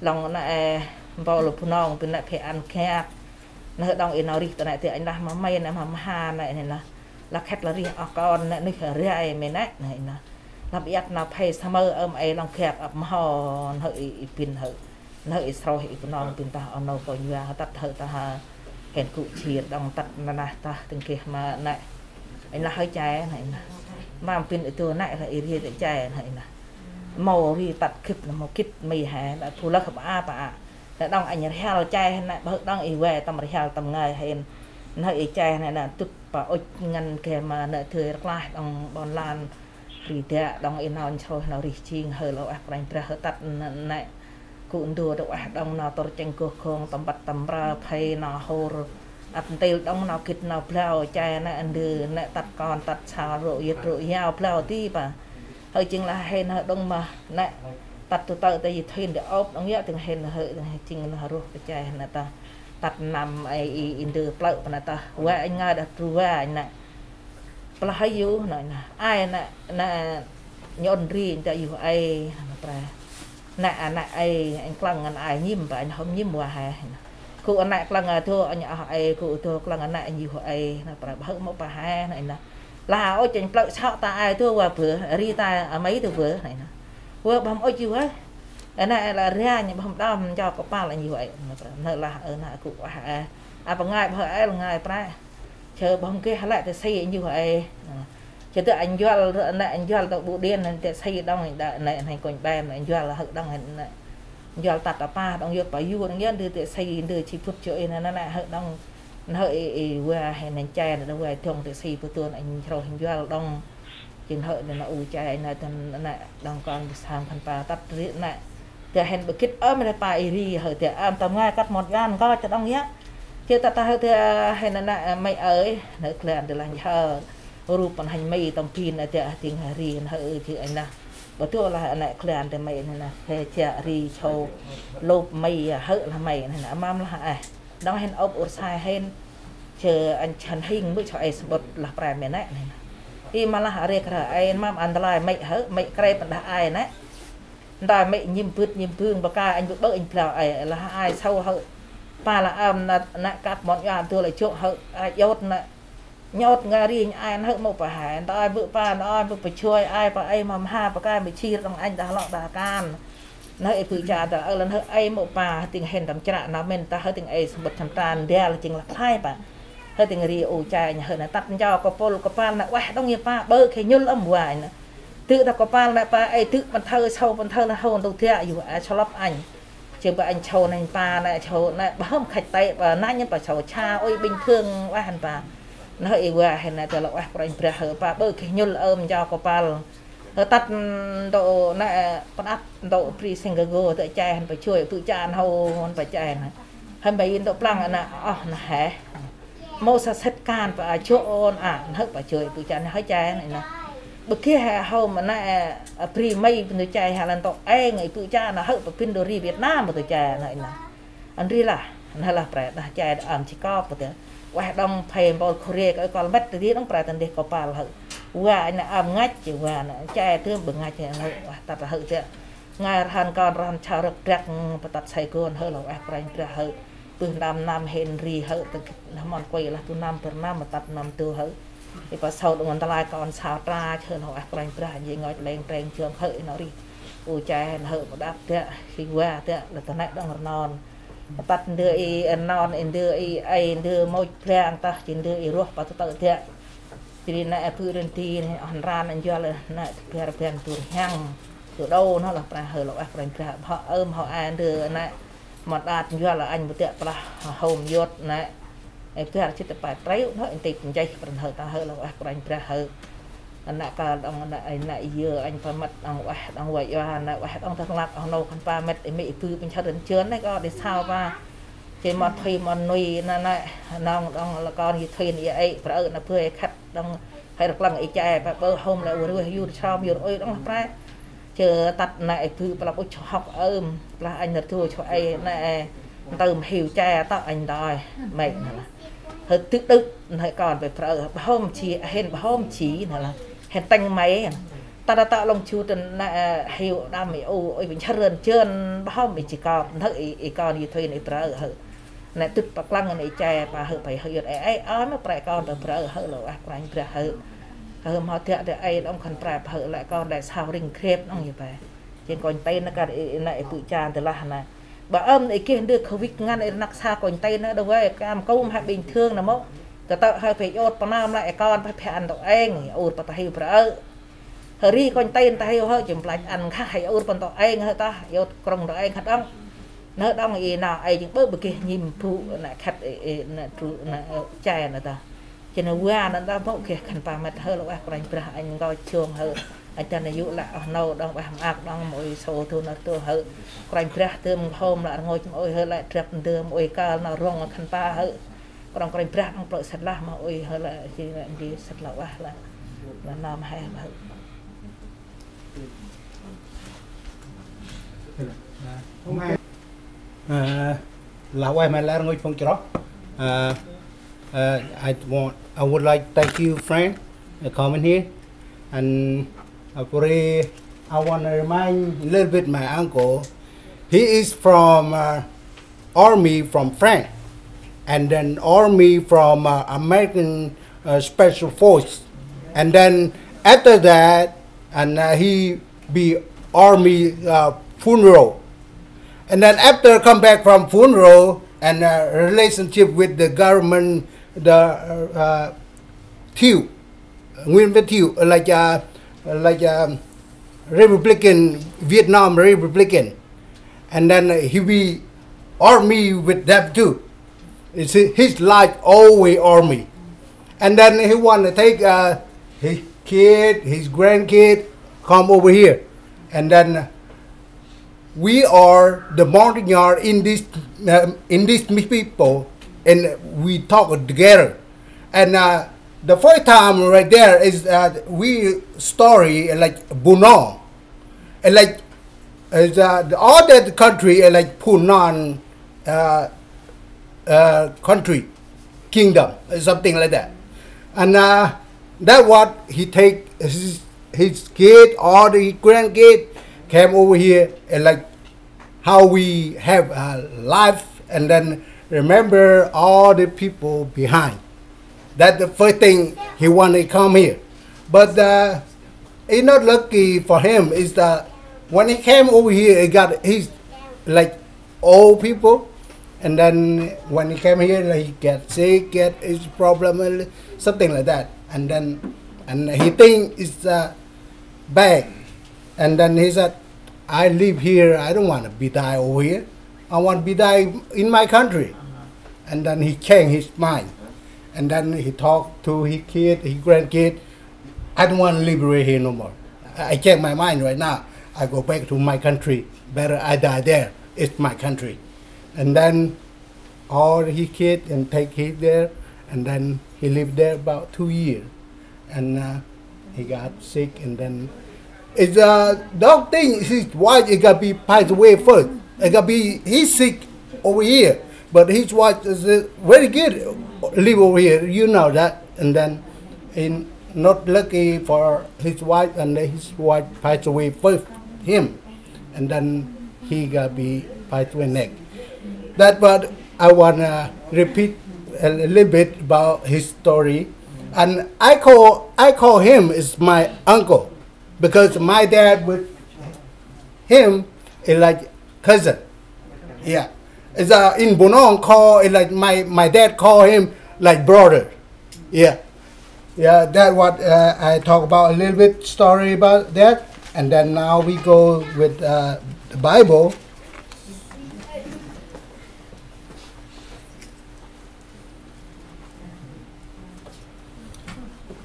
Lŏng nă ê mpôl Bunong pin nă phe ăn gak. Nă hơ đŏng ê nau rih tơ nă tơ anh lah ma mê̆ nă ma mha nă nê lah. Lah khĕt lah rih oh kon nă nuyh rai mê̆ nă nê nă. Lah biăt nau phe sa mơ ơm ê lŏng gak ăp mhoi nă hơ i, i pin hơ. Nă hơ i sroh i Bunong pin tah oh nô kônh wa hơ tât hơ tah hên gŭ jêr đŏng tât nă nă tah tâng geh ma nă. Anh lah hơ che nă nă. Mâm pin i tơ nă lah i ri tơ che nă nă. Mâu ri tât gĭt nă mâu gĭt mê̆ hê nă phu lah hơ pă pă. Nă đŏng anh rhial che nă bơ đŏng i we tâm rhial tâm ngai hên. Nă hơ i che nă nă tŭt pă ŭch ngăn geh ma nă thơi rklaih đŏng ƀon lan. Ri dă đŏng i nau nchroh nau rih jêng hơ lŏ ah Kôranh Brah hơ tât nă nĕ. Gŭ ndô đŏng ah đŏng nau tôr cheng goh gong tâm băt tâm brơ phe nau hôr. Ăp ntil đŏng nau gĭt nau blau che nă ndơ nă tât kon tât sa rô yơt rô yao blau ti pă. Hơ jêng lah hên hơ đŏng ma nĕ. Tât tu tơ tơ yê thuyên đê ôp đŏng yă tâng hên hơ jêng nă rôh kơ che nă tah. Tât năm ê i, i ndơ plơ̆ pă nă tah. Wa anh ngai đah tru wa anh nă. Plah hơ yô nă nă. Ai nă, nă nhôn ri anh tơ yô ê nă pra. Nă, nă ê, anh klăng ngăn ai nhĭm pă, anh hŏm nhĭm wa hê. Gŭ nă klăng a dô, anh oh ê, gŭ dô klăng nă anh yô ê nă pra. Bơ hơ mâu pă hê nă nă. Lah ôch anh plơ̆ sŏ ta ai dô wa bơ, ri ta a mê̆ dô bơ nă nă. Wa băm ôch yô hê. Nă lah ri anh băm đom ncho kơpal anh yô ê nă pra. Nă lah ơ nă gŭ ah ê. Apa ngai bơ hơ ê lah ngai pra. Chơ bơh hŏm geh lĕ tê si anh yô ê. Chơ tơ anh njuăl, nă anh njuăl tơ ƀu điên, nă tê si đŏng, nă, nă, nă, kônh be, nă, njuăl hơ đŏng, nă, njuăl tât apa đŏng, yô pa yô đŏng, yơ, ndơ tê si, ndơ chi phŭt chơ ê, nă, nă, nă, hơ đŏng, nă, hơ ê, ê, wa, hê, nă, che, nă, wa, dŏng tê si, pơtôn, anh chroh, njuăl đŏng, jêng hơ, nă, nă, u che, nă, tăn, nă, đŏng kon, bơ sơm khân pa, tât ri, nă, Tê hên bơ gĭt ơm rê pa i ri hơ tê ơm tâm ngai kăt mot gan nkoch ta đŏng yă. Chơ ta ta hơ tê hên nă nă mê̆ ơi, nă klan tê lah hơ. Rup păn hên mê̆ tâm pin nă tê tĭng hơ ri nă hơ ơi chơ anh nă. Bơ tê lah nă klan tê mê̆ nă nă. Hê chă ri chô lôp mê̆ hơ lah mê̆ nă nă mâm lah ê. Đŏng hên ôp ur sai hên. Chơ anh chăn hing mư̆ chô ai sambŭt lah prai mê nê nê. I ma lah arê kra ai mam ăn đa lai mê hơ, mê kre păn đah ai nê. Nda mê nhim bưt nhim bưng ba ka anh bơ bơ anh blau ai lah ai sau hơ. Pa lah âm nê, nê kap mon ya dô lah chô hơ, ai yot nê. Nhot nga ri ai hơ mô pa hai, nda ai bơ pa, nda ai bơ pa chuai, ai pa ai mam ha, pa ka mê chir dong anh đah lok đah kan. Nê i bơ cha ta, ơ, lăn hơ ai mô pa, hơ ting hen tâm chra, na men ta hơ ting ai sambŭt chăm tan, dia lah ching lah khai pa. Hơ ting ri u chai, hơ na tât nja kơ pôl, kơ pal na, ueh, dong i pa, bơ khe nhul âm wa na. Tŭ ta kơ pal na pa, ai tŭ păn thơ, sau păn thơ na hôn tŭ thiă, yu, a, cholop anh. Chơ ba anh sau na, pa na, sau na, ba hâm khach tê, ba na, nhân pa sau cha, ôi, bình thường, ueh, hăn pa. Nê i wa, hên na, ta lok ueh, kôranh brah hơ, pa, bơ khe nhul âm, nja kơ pal. Hơ tât, ntŭk nê, păn ăp ntŭk bri seng gơ gô, tơ chai hăn pa chuai, bơ chan hâu hăn pa chai nê. Hăn pa in ntŭk plang nê, oh, nê hê. Mâu sa sĕt kan pa a chô ôn a, nê hơ pa chuai, bơ chan hơ chai nê nê. Bơ kê hê hâu ma nê, a, bri mây pin tơ chai hê lăn ntŭk êng, i bơ chan nê hơ pa pin đô ri Việt Nam pin tơ chai nê nê. Ăn ri lah, nê lah prai đah chai đah âm chi kop pơ tơ. Ueh dong phê mbôl khô rê kơ kol mĕt tơ di dong prai tăn deh kơ pal hơ. Wa anh nê âm ngăch chi wa nê chai tơm bơ ngăch hơ, ueh tât hơ tơ. Ngai rhan kon rhan chao rơk drăk pa tât Sài Gòn hơ lah ueh kôranh brah hơ. Bơh năm năm hên ri hơ tơ mon quay lah tu năm per năm ma tât năm tu hơ. I pa sau dong nta lai kon sao tra hơ lah ueh kôranh brah ji ngoch leng treng chơm hơ i nô ri. U chai hên hơ ma đăp tơ, hi wa tơ, lah tơ nê dong rnon. Tât ndơ i, ơ, non i ndơ i, ai ndơ mâu brang tah, chi ndơ i ruah pa tơ tơ thiă. Chi ri nê, ơ, pư rin ti nê, oh, ran anh jual nê, biar biar tur hiang. Tur đô nê lah prai hơ lah ueh kôranh brah, hơ ơm, hơ ai ndơ nê. Mât đat jual anh bơ thiă plah hôm yot nê. Ê, biar chit pa trêu nê, anh tip nchaih pran hơ ta hơ lah ueh kôranh brah hơ. Nê ka dong nê, nê yơ anh pa mât dong ueh, dong ueh yua, nê ueh dong tơ lak, oh, nô khân pa mât, ê, mê i bơ pin char rin chơn nê, kơ đi sao pa. Chê mât thuê mât nuôi nê, nê, nong dong lah kon i thuê nê, ê, pra ơ nê bơ ê khăt dong, hơi rklăng i chai, pa bơ hôm lah ur rueh yur chrom yur ôi dong lah prai. Chơ tât nê ê bơ plah ŭch hŏk ơm, plah anh nơr thua chô ê nê, ntơm hiu chai tơ anh đòi, mê nê lah. Hơi tŭ đŭk, nê kon bê pra ơ, ba hôm chi, hên ba hôm chi nê lah. Hên têng mê, ta ta ta long chu tơ nê, hiu đam i u, ôi, pin char rin chơn, ba hôm i chi kop, nê i, i kon i thuê nê pra ơ hơ. Nê tŭt pa klăng nê i chai pa hơ, pa hơ yot ê, ê, ơ, ma prai kon pa pra ơ hơ lah ueh kôranh brah hơ. Hơ mâu thiă tơ ê dong khân prai pa hơ lah kon đe sao ring krep dong yơ pa. Chên kônh tê nê ka i, i nê i bơ chan tơ lah nê. Ba âm i keh ndơ khâu vik ngăn i rnăk sa kônh tê nê đơ vay, kam kôm ha bình thường nê mâu. Tơ tơ hơi phe yot pa nam lah i kon pa phe ăn tơ êng, ur pa ta hiu pra ơ. Hơ ri kônh tê ta hiu hơ, chim plach ăn khah hơi ur pa tơ êng hơ ta, yot krong tơ êng khăt dong. Nê dong i nê, ê jing bơ bơ keh nhim bu, nê khăt i, i, nê tru, nê, ơ, chai nê ta. Chên nê wa nê ta mâu keh khân pa mât hơ lah ueh kôranh brah anh ngơi chông hơ. Anh ta nê yŭ lah, oh, nô dong ueh maak dong mâu ôi sô thu nơr tu hơ. Kôranh brah tơm hôm lah rngôch mâu ôi hơ lah drăp ndơ mâu ôi kal nê rong khân pa hơ. Kôranh, kôranh brah dong plơ̆ săt lah mâu ôi hơ lah, chi lah, chi săt lah ueh lah. Lah năm hai lah. Ơ, lah ueh ma lĕ rngôch phung chroh. Ơ, ơ, I want, I would like to thank you, friend, uh, coming here. And, uh, for, uh, I wanna remind a little bit my uncle. He is from, uh, army from France, and then army from, uh, American, uh, Special Force. And then after that, and, uh, he be army, uh, funeral. And then after come back from funeral and, uh, relationship with the government, the, uh, Thiệu, Nguyễn Văn Thiệu, like, uh, like, um, Republican, Vietnam Republican. And then, uh, he be army with them too. It's hi-, his life always army. And then he want to take, uh, his kid, his grandkid, come over here. And then we are the Montagnard in this, uh, in this people, and we talk together. And, uh, the first time right there is, uh, we story like Bunong, and like, is, uh, the, all that country, uh, like Punan, uh, uh, country. kingdom, something like that. And uh, that what he take his, his kid or the grandkid came over here and like how we have a life and then remember all the people behind. That's the first thing he wanted to come here. But uh, it's not lucky for him is that when he came over here, he got his like old people, and then when he came here, like, he get sick, get his problem, uh, something like that, and then and he think it's uh, bad, and then he said, "I live here. I don't want to be die over here. I want to be die in my country." And then he changed his mind, and then he talked to his kid, his grandkid, "I don't want to live right here no more. I I change my mind right now. I go back to my country. Better I die there. It's my country." And then all his kid and take his there, and then he lived there about two years, and uh, he got sick, and then it's a dog thing. His wife is gonna be passed away first. It gonna be he's sick over here, but his wife is uh, very good. Live over here, you know that, and then in not lucky for his wife, and his wife passed away first him, and then he got be passed away next. That what I wanna repeat a little bit about his story. And I call I call him is my uncle because my dad with him is like cousin. Yeah. It's uh, in Bunong call it like my, my dad call him like brother. Yeah. Yeah, that what uh, I talk about a little bit story about that. And then now we go with uh, the Bible.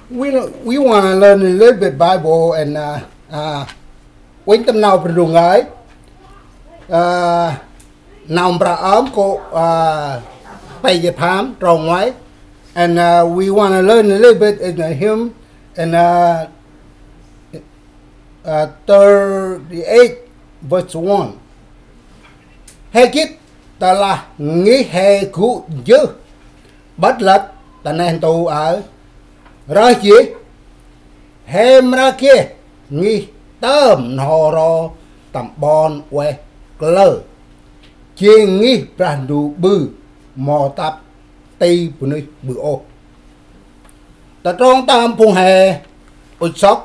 We, we want to learn a little bit Bible and uh, uh, Uănh tâm nau Brah Ndu ngơi. Uh, nau Mprơ Ơm kô uh, pay jêt pham trong ngoai. And uh, we want to learn a little bit in uh, him in uh, uh, thirty-eight verse one. He gĭt tơlah ngih he gŭ jêh ƀât lăk ta neh ntu aơ. Rơh jêh he mra geh ngih tơm n'ho ro tâm ƀon ueh klơ. Jêng ngih Brah Ndu ƀư mâu tăp ti bunuyh ƀư ôh. Ta trong tâm phung he ŭch sŏk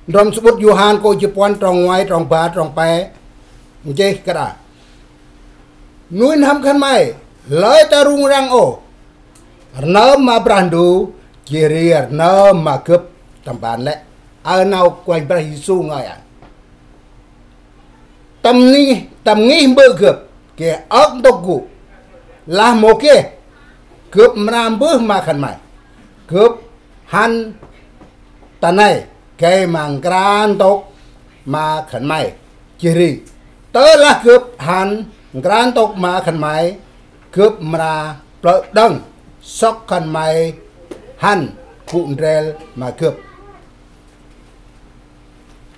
Ndrôm samƀŭt Yôhan kô jê̆t puăn trong ngoai trong bar trong pe. Nchih kơt a. Nuih n'hâm khân may lơi ta rŭng răng ôh. Rnơm ma Brah Ndu jêh ri rnơm ma gâp tâm ban lĕ. Aơ nau Kôranh Brah Yêsu ngơi a. Tâm ngih, tâm ngih mbơ̆ gâp geh âk ntŭk gŭ. Lah mâu geh gâp mra mbơh ma khân may. Gâp hăn ta nây gay ma nkra ntŭk ma khân may. Jêh ri tơlah gâp hăn nkra ntŭk ma khân may, gâp mra plơ̆ đŏng sŏk khân may hăn gŭ ndrel ma gâp.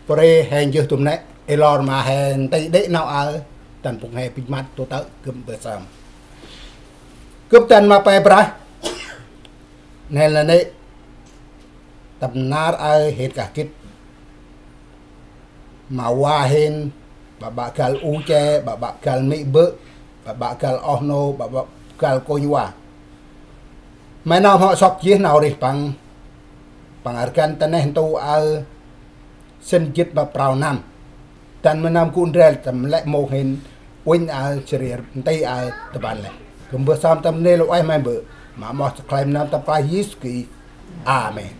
Pô ri he njêh tŭm nĕ, ê lor ma he nti đê̆ nau aơ, dăn phung he bĭch măt tơ tơ̆ gâp mbơh sơm. Gâp dăn ma pe Brah, nĕ lah nĕ, tâm nar aơ hên kah gĭt. Ma wa hên, ƀă ƀă găl u che, ƀă ƀă găl mê̆ bơ̆, ƀă ƀă găl oh nô, ƀă ƀă găl kônh wa. May nơm hŏ sŏk jêh nau rêh păng, păng rgăn ta neh ntu aơ, sĭn jât ma prao năm. Dăn may nơm gŭ ndrel tâm lĕ mông hên, uănh aơ, jêh ri nti aơ, tâm ban lĕ. Gâp mbơh sơm tâm nê lơ ueh may mbơ̆, ma moh sa khlay nơm tâm Brah Yêsu Krist. Amen.